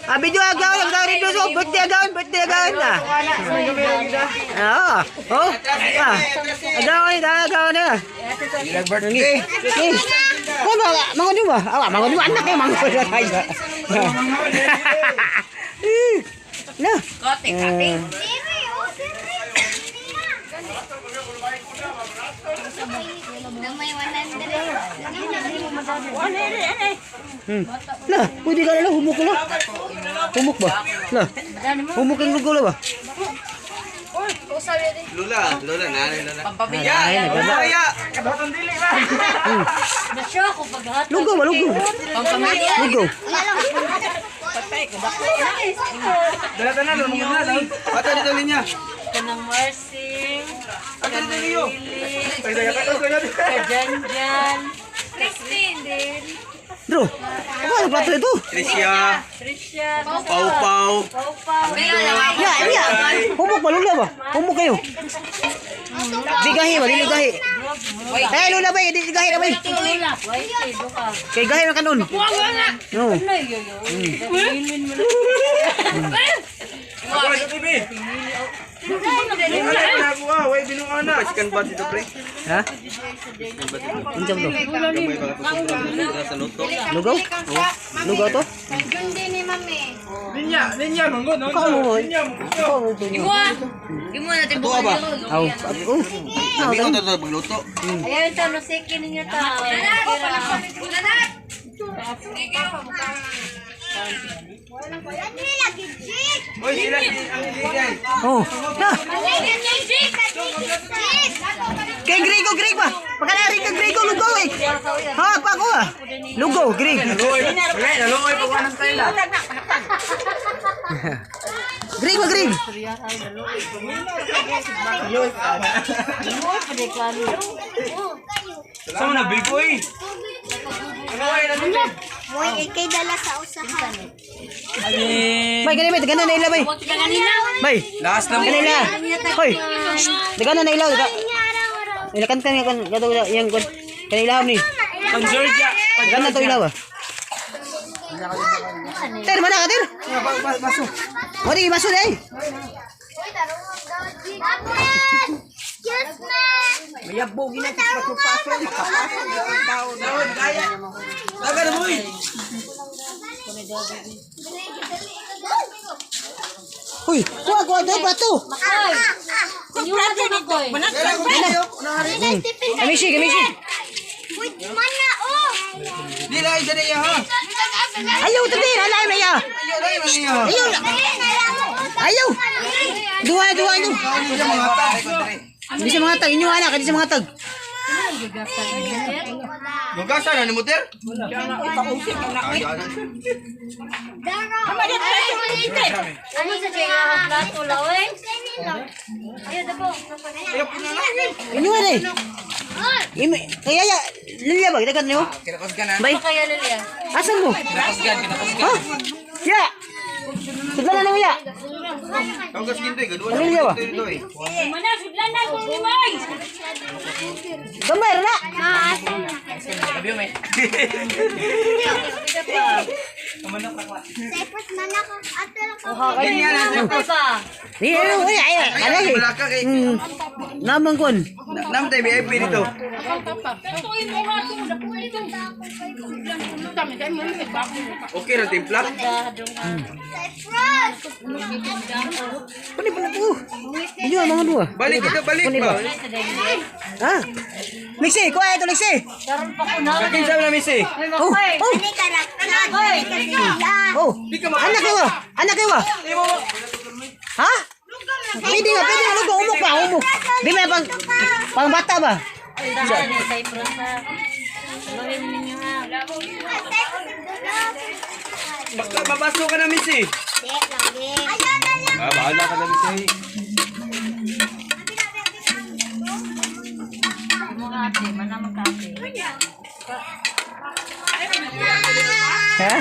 Ah, video agaw, agaw rin so birthday agaw, birthday agaw na. Ah, oh. Ah. Agaw ni, agaw na. Birthday. Eh. Ko ba mangon ba? Awa, mangon ba anak eh, mangon na tayo. Eh. Na. Kote, kate. Damay 100. Na, pwede ka na lang humok na. Humok ba? Na. Humok ang lugaw ba? Lula, Lula, nanay, Lula. Pampamilya. Ay, nagana. Kaya! Nasyo ako paghatag. Lugaw ba lugaw? Pampamilya. Lugaw. Ata dito linya. Kanang Marsing. Ata dito liyo. Lily. Kajanjan. Christine din. Bro, ako ano plato ito? Tricia, Tricia. Pau Pau. Pau-pau. Ya, ya. Humok ba lula ba? Humok kayo. Di gahi ba? Dili gahi. Eh, lula ba? Di gahi na ba? Wait, do ka. Kay gahi na kanon. No. Ano yo yo? Ilin mo na. Pasikan ba dito, pre? Ha? Unsa ba to? Gamay ba ka sa luto? Lugaw? Lugaw to? Jundi ni mami. Ikaw mo. Ikaw mo. Imo na Ito ba? Aw. Oh. Sabi ko to magluto. Ayaw ta no siki ninyo ta. Lagi lagi Jik. Hoy, sila ang ibigay. Oh. Na. Lagi Jik. Jik. Kay Grego, Greg ba? Pagkana ka Grego lugaw eh. Ha, pa ako ah. Lugaw, Greg. Wala, naluoy pa ko ng style ah. Greg ba, Greg? Sama na bigoy. Moy ikay dala sa usahan. Bay, gani bay, tagana na ila bay. Bay. Last na Kanila. Hoy. Tagana na ilaw. Ila kan kan kan gato yang kon. Kanila ni. Panjorja. Tagana to ilaw ah. Ter mana ka ter? Baso. Wadi baso dai. Yes, ma. Mayabog gina sa paso. Kaya. Daga na boy. Uy, kuha kuha dai plato. Inyo na ko. Kamisi, kamisi. Wait, mana oh. Di lang isa na iya ha. Ayaw tabi, alay na ya. Ayaw dai man iya. Ayaw. Ayaw. Duha duha nyo. Kaon niya mga tag. Hindi sa mga tag, inyo anak, hindi sa mga tag. Gugasa na ni motor? Ano sa kaya ang plato laoy? Ayaw dabo. Inyo na eh. Imi, kaya ya, Lilia ba? Dagan niyo? Kinakusgan na. Bay, Kaya Lilia. asan mo? Kinakusgan, kinakusgan. Ha? Ya. Sudlan na nimo ya. Tawag kinto eh, gaduan. Lilia ba? Dito eh. Mana sudlan na kung limay. Gamay ra na. Cypress mana ko ato lang ko. Ganyan na. Pa. Ni ay ay ay ay. Malaka kay. Namang kon. Nam tay VIP dito. Okay ra timpla. Cypress. Kuni pa na po. Inyo ang mga duha. Balik ito, balik ba? Ha? Liksi, kuha ito liksi. Karon pa ko na. Kinsa man misi? Oh, oh, Ani karakter. oh. Anak kayo ba? Anak kayo ba? Ha? Pwede nga lugaw umok pa, umok. Di may pang pang bata ba? Dahan ni Cypress ha. Saluhin ninyo ha. Basta babaso ka na misi. Ayaw na lang. Ah, bahala ka na misi. Mo ate, mana mo ate. Ha?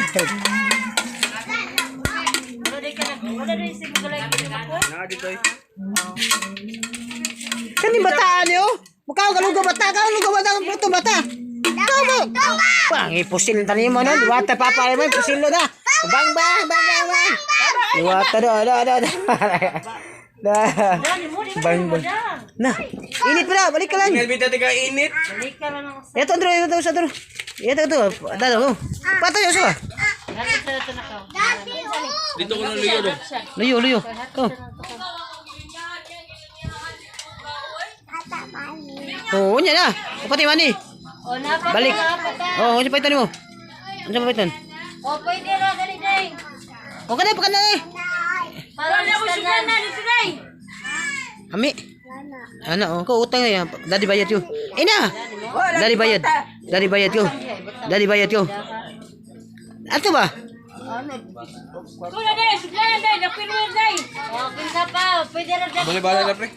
Wala day ka nag wala day si Bugalay ko. Na dito eh. Kani bataan niyo? Mukha ka lugaw bata, ka lugaw bata, ito bata. Ikaw mo. Pang ipusil tanim mo no, diwata papa mo pusil na. Bang bang bang bang. Bang. Liwata do, do, do, do. Da. Bang, bang. Na. Init pa na, balik ka lang. Ingat bita ka init. Ito, Andrew, ito, ito, Andrew. Ito, ito. Dado, go. Pato yun, sa. Daddy, oh. Dito ko nang luyo do. Luyo, luyo. Go. Tata, mami. Oo, unya na. Pati mani. O, napa Balik. Napa ta. Oo, unsa paitan mo? Unsa paitan? O, pwede ra, dali, day. O kada pa kana eh. Para na na dito, day. Ami. Ana, oh, ko utang na yan. Daddy bayad ko. Ina. Daddy bayad. Daddy bayad ko. Daddy bayad ko. Ato ba? Kuya, day, suglayan, day. Napirwir, day. O, kinsa pa. Pwede ra, day. Bali bala na pre.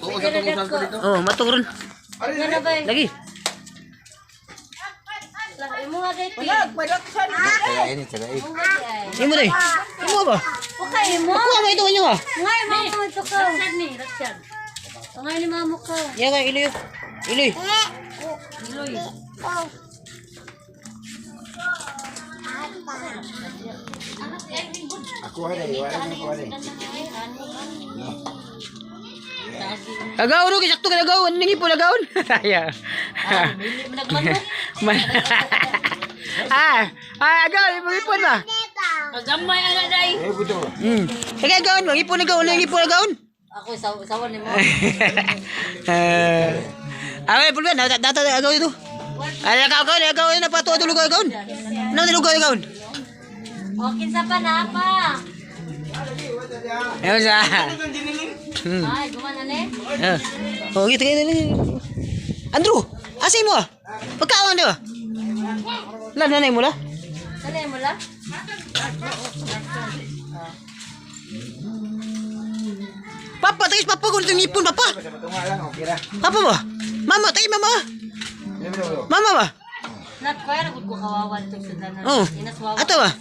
Tuo sa tungkol sa dito. Oh, matong ron. Ano ba? Lagi. Imo nga, day. Imo day. Imo ba? Okay, imo. Kuha mo ito kanyo ka. Ngay, mamo ito ka. Raksad ni, raksad. Ngay ni mamo ka. Yan ka, iloy. Iloy. Iloy. Oh. Agaw ro, sakto ka nagaw. Ano nangipon agaw? Aya. Dili mo nagmanok. Ah, ah, agaw, imo ipon ba? Gamay ana day. Sige, agaw, mangipon agaw, nangipon agaw. Ako sawan ni mo. Eh, ah, pulben, data agaw dito. Ay, agaw, agaw, agaw, na pato tulog agaw. Na tulog agaw. O kinsa pa na pa. Ayun sa. Ay, gumana ni. Ah. Oh, gitu gitu. Andrew, asa mo? Ah? Pagkaon di ba? La nanay mo la? Sanay mo la? Papa, tagis papa ko nitong ipon, papa. Papa ba? Mama, tagis mama. Mama ba? Not kaya na gud ko kawawa nitong sudanan. Oh. Inaswawa. Ato ba?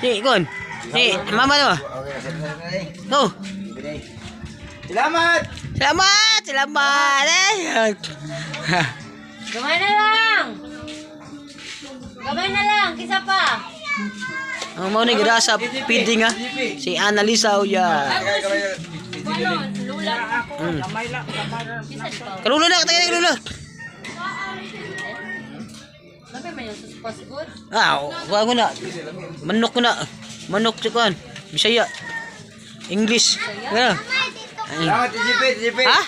Ni, kon. Ni, mama na ba? Oh. Salamat. Salamat, salamat. Eh. Gamay na lang. Gamay na lang, kinsa pa? Ang mao ni grasa pidi nga si Annalisa Uya. Kalulo na, tayo kalulo. Lamay man yung suspas good. Ah, kuha ko na. Manok ko na. Manok sa kuan. Bisaya. English. Nga. Salamat TGP, TGP. Ha?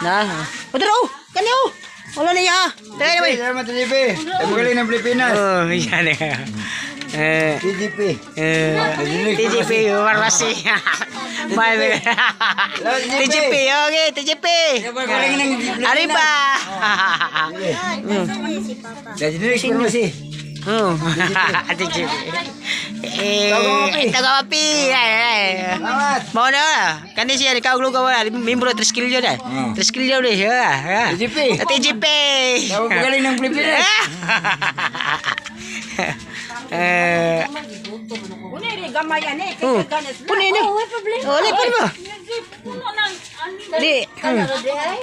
Na. O daro. Kani oh. Wala na iya. Tayo na bay. Salamat TGP. Magaling ng Pilipinas. Oh, yan eh. Eh, TGP. eh, TGP, farmasi. Bye. TGP, okay, TGP. Magaling ng Pilipinas. Arriba. Generic pharmacy. Oh, TGP. Eh, tagawapi. Eh, Salamat. Mau na kani siya ikaw lugaw wala membro Triskilyo na. Triskilyo ni siya. TGP. TGP. Magaling ng Pilipinas. Eh, oh, puno ni. Oh, wala pa ba? Di. Ano di ay?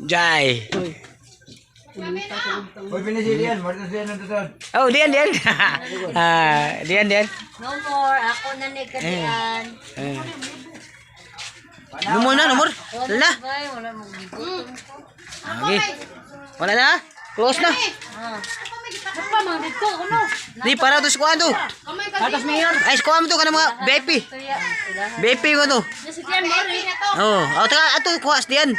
Jai. Hoy, pinasili yan. Marta siya ng tutod. Oh, diyan diyan. Ah, diyan diyan. No more, ako na ni katian. Eh. Numor na, numor. Wala na. Bay, wala mong gigutom ko. Okay. Wala na. Close na. Ah. Napa man dito ano? Di para to sa kuwan to. Ay, sa kuwan to ka ng mga VIP. Tuya. VIP ko to. Nasa tiyan mo rin. Oh, oh, taka ato kuha sa diyan.